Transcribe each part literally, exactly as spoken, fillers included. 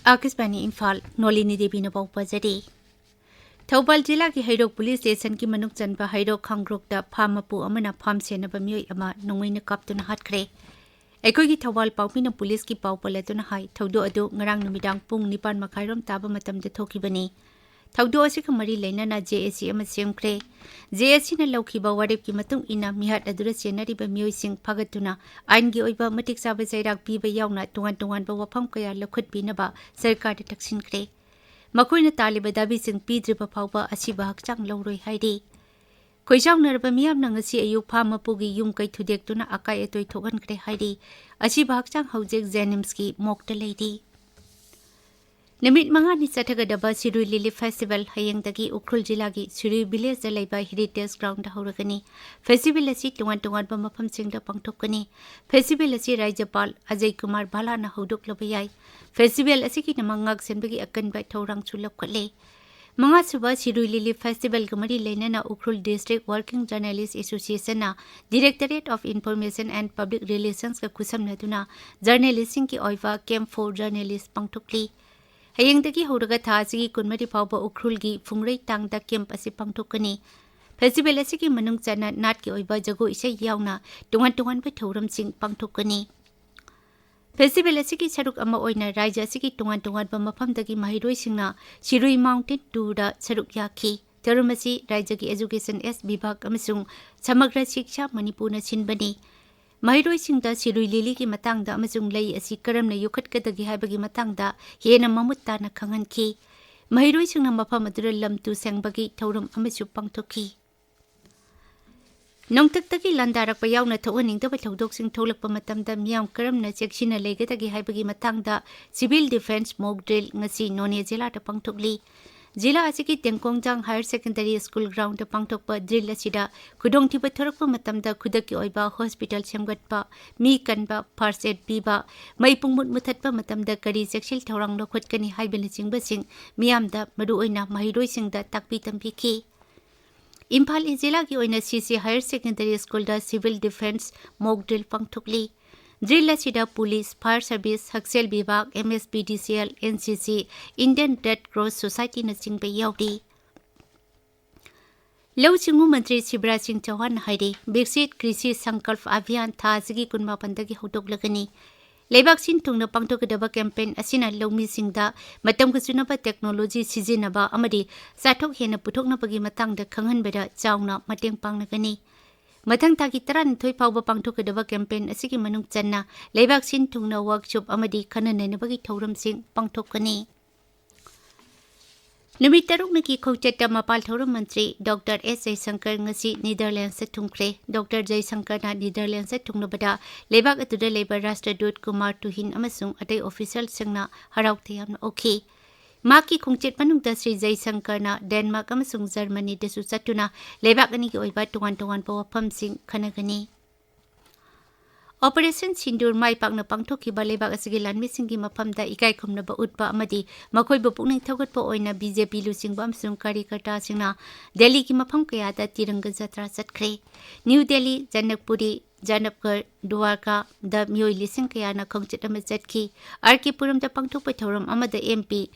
ꯑꯥꯀꯥꯁꯕꯥꯅꯤ ꯏꯝꯐꯥꯜ, ꯅꯣꯂꯤꯅꯤ ꯗꯦꯕꯤꯅ ꯄꯥꯎ ꯄꯥꯖꯔꯤ꯫ ꯊꯧꯕꯥꯜ ꯖꯤꯂꯥꯒꯤ ꯍꯩꯔꯣꯛ ꯄꯨꯂꯤꯁ ꯁ꯭ꯇꯦꯁꯟꯒꯤ ꯃꯅꯨꯡ ꯆꯟꯕ ꯍꯩꯔꯣꯛ ꯈꯥꯡꯒ꯭ꯔꯣꯛꯇ ꯐꯥꯔꯝ ꯃꯄꯨ ꯑꯃꯅ ꯐꯥꯔꯝ ꯁꯦꯟꯅꯕ ꯃꯤꯑꯣꯏ ꯑꯃ ꯅꯣꯡꯃꯩꯅ ꯀꯥꯞꯇꯨꯅ ꯍꯥꯠꯈ꯭ꯔꯦ꯫ ꯑꯩꯈꯣꯏꯒꯤ ꯊꯧꯕꯥꯜ ꯄꯥꯎꯃꯤꯅ ꯄꯨꯂꯤꯁꯀꯤ ꯄꯥꯎ ꯄꯜꯂꯗꯨꯅ ꯍꯥꯏ, ꯊꯧꯗꯣꯛ ꯑꯗꯨ ꯉꯔꯥꯡ ꯅꯨꯃꯤꯗꯥꯡ ꯄꯨꯡ ꯅꯤꯄꯥꯟ ꯃꯈꯥꯏꯔꯣꯝ ꯇꯥꯕ ꯃꯇꯝꯗ ꯊꯣꯛꯈꯤꯕꯅꯤ꯫ ꯊꯧꯗꯣꯛ ꯑꯁꯤꯒ ꯃꯔꯤ ꯂꯩꯅꯅ ꯖꯦ ꯑꯦ ꯁꯤ ꯑꯃ ꯁꯦꯝꯈ꯭ꯔꯦ꯫ ꯖꯦ ꯑꯦ ꯁꯤꯅ ꯂꯧꯈꯤꯕ ꯋꯥꯔꯦꯞꯀꯤ ꯃꯇꯨꯡ ꯏꯟꯅ ꯃꯤꯍꯥꯠ ꯑꯗꯨꯗ ꯆꯦꯟꯅꯔꯤꯕ ꯃꯤꯑꯣꯏꯁꯤꯡ ꯐꯥꯒꯠꯇꯨꯅ ꯑꯥꯏꯟꯒꯤ ꯑꯣꯏꯕ ꯃꯇꯤꯛ ꯆꯥꯕ ꯆꯩꯔꯥꯛ ꯄꯤꯕ ꯌꯥꯎꯅ ꯇꯣꯉꯥꯟ ꯇꯣꯉꯥꯟꯕ ꯋꯥꯐꯝ ꯀꯌꯥ ꯂꯧꯈꯠꯄꯤꯅꯕ ꯁꯔꯀꯥꯔꯗ ꯇꯛꯁꯤꯟꯈ꯭ꯔꯦ꯫ ꯃꯈꯣꯏꯅ ꯇꯥꯜꯂꯤꯕ ꯗꯥꯕꯤꯁꯤꯡ ꯄꯤꯗ꯭ꯔꯤꯕ ꯐꯥꯎꯕ ꯑꯁꯤꯕ ꯍꯛꯆꯥꯡ ꯂꯧꯔꯣꯏ ꯍꯥꯏꯔꯤ꯫ ꯈꯣꯏꯖꯥꯎꯅꯔꯕ ꯃꯤꯌꯥꯝꯅ ꯉꯁꯤ ꯑꯌꯨꯛ ꯐꯥꯔꯝ ꯃꯄꯨꯒꯤ ꯌꯨꯝ ꯀꯩ ꯊꯨꯗꯦꯛꯇꯨꯅ ꯑꯀꯥꯏ ꯑꯇꯣꯏ ꯊꯣꯛꯍꯟꯈ꯭ꯔꯦ ꯍꯥꯏꯔꯤ꯫ ꯑꯁꯤꯕ ꯍꯛꯆꯥꯡ ꯍꯧꯖꯤꯛ ꯖꯦꯅꯤꯝꯁꯀꯤ ꯃꯣꯔꯒꯇ ꯂꯩꯔꯤ꯫ ꯅꯨꯃꯤꯠ ꯃꯉꯥꯅꯤ ꯆꯠꯊꯒꯗꯕ ꯁꯤꯔꯨꯏ ꯂꯤꯂꯤ ꯐꯦꯁꯇꯤꯚꯦꯜ ꯍꯌꯦꯡꯗꯒꯤ ꯎꯈ꯭ꯔꯨꯜ ꯖꯤꯂꯥꯒꯤ ꯁꯤꯔꯨꯏ ꯚꯤꯂꯦꯖꯇ ꯂꯩꯕ ꯍꯦꯔꯤꯇꯦꯖ ꯒ꯭ꯔꯥꯎꯟꯗ ꯍꯧꯔꯒꯅꯤ꯫ ꯐꯦꯁꯇꯤꯚꯦꯜ ꯑꯁꯤ ꯇꯣꯉꯥꯟ ꯇꯣꯉꯥꯟꯕ ꯃꯐꯝꯁꯤꯡꯗ ꯄꯥꯡꯊꯣꯛꯀꯅꯤ꯫ ꯐꯦꯁꯇꯤꯚꯦꯜ ꯑꯁꯤ ꯔꯥꯖ꯭ꯌꯄꯥꯜ ꯑꯖꯌ ꯀꯨꯃꯥꯔ ꯚꯥꯂꯥꯅ ꯍꯧꯗꯣꯛꯂꯕ ꯌꯥꯏ꯫ ꯐꯦꯁꯇꯤꯚꯦꯜ ꯑꯁꯤꯒꯤꯗꯃꯛ ꯉꯥꯛꯁꯦꯟꯕꯒꯤ ꯑꯀꯟꯕ ꯊꯧꯔꯥꯡꯁꯨ ꯂꯧꯈꯠꯂꯦ꯫ ꯃꯉꯥꯁꯨꯕ ꯁꯤꯔꯨꯏ ꯂꯤꯂꯤ ꯐꯦꯁꯇꯤꯚꯦꯜꯒ ꯃꯔꯤ ꯂꯩꯅꯅ ꯎꯈ꯭ꯔꯨꯜ ꯗꯤꯁꯇ꯭ꯔꯤꯛ ꯋꯥꯔꯀꯤꯡ ꯖꯔꯅꯦꯂꯤꯁ ꯑꯦꯁꯣꯁꯤꯌꯦꯁꯟꯅ Directorate of Information and Public Relationsꯀ ꯈꯨꯠꯁꯝꯅꯗꯨꯅ ꯖꯔꯅꯦꯂꯤꯁꯁꯤꯡꯒꯤ ꯑꯣꯏꯕ Camp for Journalists ꯄꯥꯡꯊꯣꯛꯂꯤ꯫ ꯍꯌꯦꯡꯗꯒꯤ ꯍꯧꯔꯒ ꯊꯥ ꯑꯁꯤꯒꯤ ꯀꯨꯟꯃꯔꯤ ꯐꯥꯎꯕ ꯎꯈ꯭ꯔꯨꯜꯒꯤ ꯐꯨꯡꯔꯩ ꯇꯥꯡꯗ ꯀꯦꯝꯞ ꯑꯁꯤ ꯄꯥꯡꯊꯣꯛꯀꯅꯤ꯫ ꯐꯦꯁꯇꯤꯚꯦꯜ ꯑꯁꯤꯒꯤ ꯃꯅꯨꯡ ꯆꯟꯅ ꯅꯥꯠꯀꯤ ꯑꯣꯏꯕ ꯖꯒꯣꯏ ꯏꯁꯩ ꯌꯥꯎꯅ ꯇꯣꯉꯥꯟ ꯇꯣꯉꯥꯟꯕ ꯊꯧꯔꯝꯁꯤꯡ ꯄꯥꯡꯊꯣꯛꯀꯅꯤ꯫ ꯐꯦꯁꯇꯤꯚꯦꯜ ꯑꯁꯤꯒꯤ ꯁꯔꯨꯛ ꯑꯃ ꯑꯣꯏꯅ ꯔꯥꯖ꯭ꯌ ꯑꯁꯤꯒꯤ ꯇꯣꯉꯥꯟ ꯇꯣꯉꯥꯟꯕ ꯃꯐꯝꯗꯒꯤ ꯃꯍꯩꯔꯣꯏꯁꯤꯡꯅ ꯁꯤꯔꯨꯏ ꯃꯥꯎꯟꯇꯦꯟ ꯇꯨꯔꯗ ꯁꯔꯨꯛ ꯌꯥꯈꯤ꯫ ꯊꯧꯔꯝ ꯑꯁꯤ ꯔꯥꯖ꯭ꯌꯒꯤ ꯑꯦꯖꯨꯀꯦꯁꯟ ꯑꯦꯁ ꯕꯤꯚꯥꯒ ꯑꯃꯁꯨꯡ ꯁꯃꯒ꯭ꯔ ꯁꯤꯛꯁꯥ ꯃꯅꯤꯄꯨꯔꯅ ꯁꯤꯟꯕꯅꯤ꯫ ꯃꯍꯩꯔꯣꯏꯁꯤꯡꯗ ꯁꯤꯔꯨꯏ ꯂꯤꯂꯤꯒꯤ ꯃꯇꯥꯡꯗ ꯑꯃꯁꯨꯡ ꯂꯩ ꯑꯁꯤ ꯀꯔꯝꯅ ꯌꯣꯛꯈꯠꯀꯗꯒꯦ ꯍꯥꯏꯕꯒꯤ ꯃꯇꯥꯡꯗ ꯍꯦꯟꯅ ꯃꯃꯨꯠ ꯇꯥꯅ ꯈꯪꯍꯟꯈꯤ꯫ ꯃꯍꯩꯔꯣꯏꯁꯤꯡꯅ ꯃꯐꯝ ꯑꯗꯨꯗ ꯂꯝ ꯇꯨ ꯁꯦꯡꯕꯒꯤ ꯊꯧꯔꯝ ꯑꯃꯁꯨ ꯄꯥꯡꯊꯣꯛꯈꯤ꯫ ꯅꯣꯡꯊꯛꯇꯒꯤ ꯂꯥꯟꯗꯥꯔꯛꯄ ꯌꯥꯎꯅ ꯊꯣꯛꯍꯟꯅꯤꯡꯗꯕ ꯊꯧꯗꯣꯛꯁꯤꯡ ꯊꯣꯛꯂꯛꯄ ꯃꯇꯝꯗ ꯃꯤꯌꯥꯝ ꯀꯔꯝꯅ ꯆꯦꯛꯁꯤꯟꯅ ꯂꯩꯒꯗꯒꯦ ꯍꯥꯏꯕꯒꯤ ꯃꯇꯥꯡꯗ Civil Defence Mock Drill ꯉꯁꯤ ꯅꯣꯅꯦ ꯖꯤꯂꯥꯗ ꯄꯥꯡꯊꯣꯛꯂꯤ꯫ ꯖꯤꯂꯥ ꯑꯁꯤꯒꯤ ꯇꯦꯡꯀꯣꯡꯖꯥꯡ ꯍꯥꯌꯔ ꯁꯦꯀꯦꯟꯗꯔꯤ ꯁ꯭ꯀꯨꯜ ꯒ꯭ꯔꯥꯎꯟꯗ ꯄꯥꯡꯊꯣꯛꯄ ꯗ꯭ꯔꯤꯜ ꯑꯁꯤꯗ ꯈꯨꯗꯣꯡꯊꯤꯕ ꯊꯣꯔꯛꯄ ꯃꯇꯝꯗ ꯈꯨꯗꯛꯀꯤ ꯑꯣꯏꯕ ꯍꯣꯁꯄꯤꯇꯥꯜ ꯁꯦꯝꯒꯠꯄ, ꯃꯤ ꯀꯟꯕ, ꯐꯥꯔꯁ ꯑꯦꯗ ꯄꯤꯕ, ꯃꯩ ꯄꯨꯡꯃꯨꯠ ꯃꯨꯊꯠꯄ ꯃꯇꯝꯗ ꯀꯔꯤ ꯆꯦꯛꯁꯤꯜ ꯊꯧꯔꯥꯡ ꯂꯧꯈꯠꯀꯅꯤ ꯍꯥꯏꯕꯅꯆꯤꯡꯕꯁꯤꯡ ꯃꯤꯌꯥꯝꯗ, ꯃꯔꯨꯑꯣꯏꯅ ꯃꯍꯩꯔꯣꯏꯁꯤꯡꯗ ꯇꯥꯛꯄꯤ ꯇꯝꯕꯤꯈꯤ꯫ ꯏꯝꯐꯥꯜ ꯏꯁ ꯖꯤꯂꯥꯒꯤ ꯑꯣꯏꯅ ꯁꯤ ꯁꯤ ꯍꯥꯌꯔ ꯁꯦꯀꯦꯟꯗꯔꯤ ꯁ꯭ꯀꯨꯜꯗ Civil Defence Mock Drill ꯄꯥꯡꯊꯣꯛꯂꯤ꯫ ꯗ꯭ꯔꯤꯜ ꯑꯁꯤꯗ ꯄꯨꯂꯤꯁ, ꯐꯥꯌꯔ ꯁꯔꯚꯤꯁ, ꯍꯛꯁꯦꯜ ꯕꯤꯚꯥꯒ, ꯑꯦꯝ ꯑꯦꯁ ꯄꯤ ꯗꯤ ꯁꯤ ꯑꯦꯜ, ꯑꯦꯟ ꯁꯤ ꯁꯤ, ꯏꯟꯗꯤꯌꯟ ꯔꯦꯗ ꯀ꯭ꯔꯣꯁ ꯁꯣꯁꯥꯏꯇꯤꯅꯆꯤꯡꯕ ꯌꯥꯎꯔꯤ꯫ ꯂꯧꯎ ꯁꯤꯡꯎ ꯃꯟꯇ꯭ꯔꯤ ꯁꯤꯕꯔꯥꯖ ꯁꯤꯡ ꯆꯧꯍꯥꯟꯅ ꯍꯥꯏꯔꯤ, ꯕꯤꯛꯁꯤꯠ ꯀ꯭ꯔꯤꯁꯤ ꯁꯪꯀꯜꯞ ꯑꯚꯤꯌꯥꯟ ꯊꯥ ꯑꯁꯤꯒꯤ ꯀꯨꯟꯃꯥꯄꯟꯗꯒꯤ ꯍꯧꯗꯣꯛꯂꯒꯅꯤ꯫ ꯂꯩꯕꯥꯛ ꯁꯤꯟ ꯊꯨꯡꯅ ꯄꯥꯡꯊꯣꯛꯀꯗꯕ ꯀꯦꯝꯄꯦꯟ ꯑꯁꯤꯅ ꯂꯧꯃꯤꯁꯤꯡꯗ ꯃꯇꯝꯒ ꯆꯨꯅꯕ ꯇꯦꯛꯅꯣꯂꯣꯖꯤ ꯁꯤꯖꯤꯟꯅꯕ ꯑꯃꯗꯤ ꯆꯥꯊꯣꯛ ꯍꯦꯟꯅ ꯄꯨꯊꯣꯛꯅꯕꯒꯤ ꯃꯇꯥꯡꯗ ꯈꯪꯍꯟꯕꯗ ꯆꯥꯎꯅ ꯃꯇꯦꯡ ꯄꯥꯡꯂꯒꯅꯤ꯫ ꯃꯊꯪ ꯊꯥꯒꯤ ꯇꯔꯥꯅꯤꯊꯣꯏ ꯐꯥꯎꯕ ꯄꯥꯡꯊꯣꯛꯀꯗꯕ ꯀꯦꯝꯄꯦꯟ ꯑꯁꯤꯒꯤ ꯃꯅꯨꯡ ꯆꯟꯅ ꯂꯩꯕꯥꯛ ꯁꯤꯟ ꯊꯨꯡꯅ ꯋꯥꯔꯛꯁꯣꯞ ꯑꯃꯗꯤ ꯈꯟꯅ ꯅꯩꯅꯕꯒꯤ ꯊꯧꯔꯝꯁꯤꯡ ꯄꯥꯡꯊꯣꯛꯀꯅꯤ꯫ ꯅꯨꯃꯤꯠ ꯇꯔꯨꯛꯅꯤꯒꯤ ꯈꯣꯡꯆꯠꯇ ꯃꯄꯥꯜ ꯊꯧꯔꯝ ꯃꯟꯇ꯭ꯔꯤ ꯗꯣꯛꯇꯔ ꯑꯦꯁ ꯖꯌꯁꯪꯀꯔ ꯉꯁꯤ ꯅꯤꯗꯔꯂꯦꯟꯁꯇ ꯊꯨꯡꯈ꯭ꯔꯦ꯫ ꯗꯣꯛꯇꯔ ꯖꯌꯁꯪꯀꯔꯅ ꯅꯤꯗꯔꯂꯦꯟꯁꯇ ꯊꯨꯡꯂꯕꯗ ꯂꯩꯕꯥꯛ ꯑꯗꯨꯗ ꯂꯩꯕ ꯔꯥꯁꯇ꯭ꯔꯗꯨꯠ ꯀꯨꯃꯥꯔ ꯇꯨꯍꯤꯟ ꯑꯃꯁꯨꯡ ꯑꯇꯩ ꯑꯣꯐꯤꯁꯤꯌꯦꯜꯁꯤꯡꯅ ꯍꯔꯥꯎ ꯇꯌꯥꯝꯅ ꯑꯣꯛꯈꯤ꯫ ꯃꯍꯥꯛꯀꯤ ꯈꯣꯡꯆꯠ ꯃꯅꯨꯡꯗ ꯁ꯭ꯔꯤ ꯖꯌꯁꯪꯀꯔꯅ ꯗꯦꯟꯃꯥꯔꯛ ꯑꯃꯁꯨꯡ ꯖꯔꯃꯅꯤꯗꯁꯨ ꯆꯠꯇꯨꯅ ꯂꯩꯕꯥꯛ ꯑꯅꯤꯒꯤ ꯑꯣꯏꯕ ꯇꯣꯉꯥꯟ ꯇꯣꯉꯥꯟꯕ ꯋꯥꯐꯝꯁꯤꯡ ꯈꯟꯅꯒꯅꯤ꯫ ꯑꯣꯄꯔꯦꯁꯟ ꯁꯤꯟꯗꯨꯔ ꯃꯥꯏ ꯄꯥꯛꯅ ꯄꯥꯡꯊꯣꯛꯈꯤꯕ ꯂꯩꯕꯥꯛ ꯑꯁꯤꯒꯤ ꯂꯥꯟꯃꯤꯁꯤꯡꯒꯤ ꯃꯐꯝꯗ ꯏꯀꯥꯏ ꯈꯨꯝꯅꯕ ꯎꯠꯄ ꯑꯃꯗꯤ ꯃꯈꯣꯏꯕꯨ ꯄꯨꯛꯅꯤꯡ ꯊꯧꯒꯠꯄ ꯑꯣꯏꯅ ꯕꯤ ꯖꯦ ꯄꯤ ꯂꯨꯆꯤꯡꯕ ꯑꯃꯁꯨꯡ ꯀꯥꯔꯤꯀꯔꯇꯥꯁꯤꯡꯅ ꯗꯦꯜꯂꯤꯒꯤ ꯃꯐꯝ ꯀꯌꯥꯗ ꯇꯤꯔꯪꯒ ꯖꯇ꯭ꯔꯥ ꯆꯠꯈ꯭ꯔꯦ꯫ ꯅ꯭ꯌꯨ ꯗꯦꯜꯂꯤ, ꯖꯅꯛꯄꯨꯔꯤ, ꯖꯅꯛꯒꯔ, ꯗ꯭ꯋꯥꯔꯀꯥꯗ ꯃꯤꯑꯣꯏ ꯂꯤꯁꯤꯡ ꯀꯌꯥꯅ ꯈꯣꯡꯆꯠ ꯑꯃ ꯆꯠꯈꯤ꯫ ꯑꯥꯔ ꯀꯦ ꯄꯨꯔꯝꯗ ꯄꯥꯡꯊꯣꯛꯄ ꯊꯧꯔꯝ ꯑꯃꯗ ꯑꯦꯝ ꯄꯤ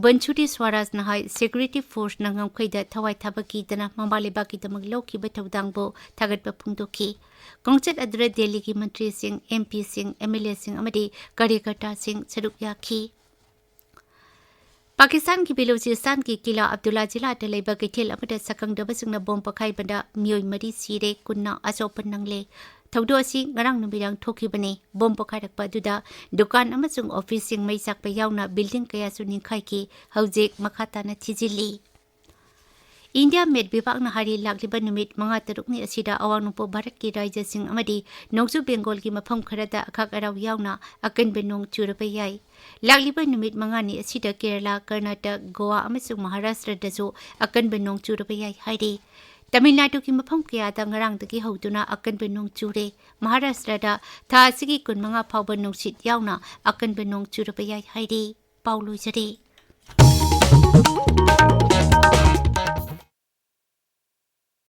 ꯕꯟꯁꯨꯔꯤ ꯁ꯭ꯋꯥꯔꯥꯖꯅ ꯍꯥꯏ, ꯁꯦꯀ꯭ꯌꯨꯔꯤꯇꯤ ꯐꯣꯔꯁꯅ ꯉꯝꯈꯩꯗ ꯊꯋꯥꯏ ꯊꯥꯕ ꯀꯤꯗꯅ ꯃꯃꯥ ꯂꯩꯕꯥꯛꯀꯤꯗꯃꯛ ꯂꯧꯈꯤꯕ ꯊꯧꯗꯥꯡꯕꯨ ꯊꯥꯒꯠꯄ ꯐꯣꯡꯗꯣꯛꯈꯤ꯫ ꯈꯣꯡꯆꯠ ꯑꯗꯨꯗ ꯗꯦꯜꯂꯤꯒꯤ ꯃꯟꯇ꯭ꯔꯤꯁꯤꯡ, ꯑꯦꯝ ꯄꯤꯁꯤꯡ, ꯑꯦꯝ ꯑꯦꯜ ꯑꯦꯁꯤꯡ ꯑꯃꯗꯤ ꯀꯥꯔꯌꯀꯔꯇꯥꯁꯤꯡ ꯁꯔꯨꯛ ꯌꯥꯈꯤ꯫ ꯄꯥꯀꯤꯁꯇꯥꯟꯒꯤ ꯕꯦꯂꯨꯆꯤꯁꯇꯥꯟꯒꯤ ꯀꯤꯂꯥ ꯑꯕꯗꯨꯜꯂꯥ ꯖꯤꯂꯥꯗ ꯂꯩꯕ ꯀꯩꯊꯦꯜ ꯑꯃꯗ ꯁꯛꯈꯪꯗꯕꯁꯤꯡꯅ ꯕꯣꯝ ꯄꯣꯈꯥꯏꯕꯗ ꯃꯤꯑꯣꯏ ꯃꯔꯤ ꯁꯤꯔꯦ, ꯀꯨꯟꯅ ꯑꯁꯣꯛꯄ ꯅꯪꯂꯦ꯫ ꯊꯧꯗꯣꯛ ꯑꯁꯤ ꯉꯔꯥꯡ ꯅꯨꯃꯤꯗꯥꯡ ꯊꯣꯛꯈꯤꯕꯅꯤ꯫ ꯕꯣꯝ ꯄꯣꯈꯥꯏꯔꯛꯄ ꯑꯗꯨꯗ ꯗꯨꯀꯥꯟ ꯑꯃꯁꯨꯡ ꯑꯣꯐꯤꯁꯁꯤꯡ ꯃꯩ ꯆꯥꯛꯄ ꯌꯥꯎꯅ ꯕꯤꯜꯗꯤꯡ ꯀꯌꯥꯁꯨ ꯅꯤꯡꯈꯥꯏꯈꯤ꯫ ꯍꯧꯖꯤꯛ ꯃꯈꯥ ꯇꯥꯅ ꯊꯤꯖꯤꯜꯂꯤ꯫ ꯏꯟꯗꯤꯌꯥ ꯃꯦꯠ ꯕꯤꯚꯥꯒꯅ ꯍꯥꯏꯔꯤ, ꯂꯥꯛꯂꯤꯕ ꯅꯨꯃꯤꯠ ꯃꯉꯥ ꯇꯔꯨꯛꯅꯤ ꯑꯁꯤꯗ ꯑꯋꯥꯡ ꯅꯣꯡꯄꯣꯛ ꯚꯥꯔꯠꯀꯤ ꯔꯥꯖ꯭ꯌꯁꯤꯡ ꯑꯃꯗꯤ ꯅꯣꯡꯆꯨꯞ ꯕꯦꯡꯒꯣꯜꯒꯤ ꯃꯐꯝ ꯈꯔꯗ ꯑꯈꯥꯛ ꯑꯔꯥꯎ ꯌꯥꯎꯅ ꯑꯀꯟꯕ ꯅꯣꯡ ꯆꯨꯔꯕ ꯌꯥꯏ꯫ ꯂꯥꯛꯂꯤꯕ ꯅꯨꯃꯤꯠ ꯃꯉꯥꯅꯤ ꯑꯁꯤꯗ ꯀꯦꯔꯂꯥ, ꯀꯔꯅꯥꯇꯛ, ꯒꯣꯋꯥ ꯑꯃꯁꯨꯡ ꯃꯍꯥꯔꯥꯁꯇ꯭ꯔꯗꯁꯨ ꯑꯀꯟꯕ ꯅꯣꯡ ꯆꯨꯔꯕ ꯌꯥꯏ ꯍꯥꯏꯔꯤ꯫ ꯇꯥꯃꯤꯜ ꯅꯥꯗꯨꯒꯤ ꯃꯐꯝ ꯀꯌꯥꯗ ꯉꯔꯥꯡꯗꯒꯤ ꯍꯧꯗꯨꯅ ꯑꯀꯟꯕ ꯅꯣꯡ ꯆꯨꯔꯦ꯫ ꯃꯍꯥꯔꯥꯁꯇ꯭ꯔꯗ ꯊꯥ ꯑꯁꯤꯒꯤ ꯀꯨꯟꯃꯉꯥ ꯐꯥꯎꯕ ꯅꯨꯡꯁꯤꯠ ꯌꯥꯎꯅ ꯑꯀꯟꯕ ꯅꯣꯡ ꯆꯨꯔꯕ ꯌꯥꯏ ꯍꯥꯏꯔꯤ꯫ ꯄꯥꯎ ꯂꯣꯏꯖꯔꯦ꯫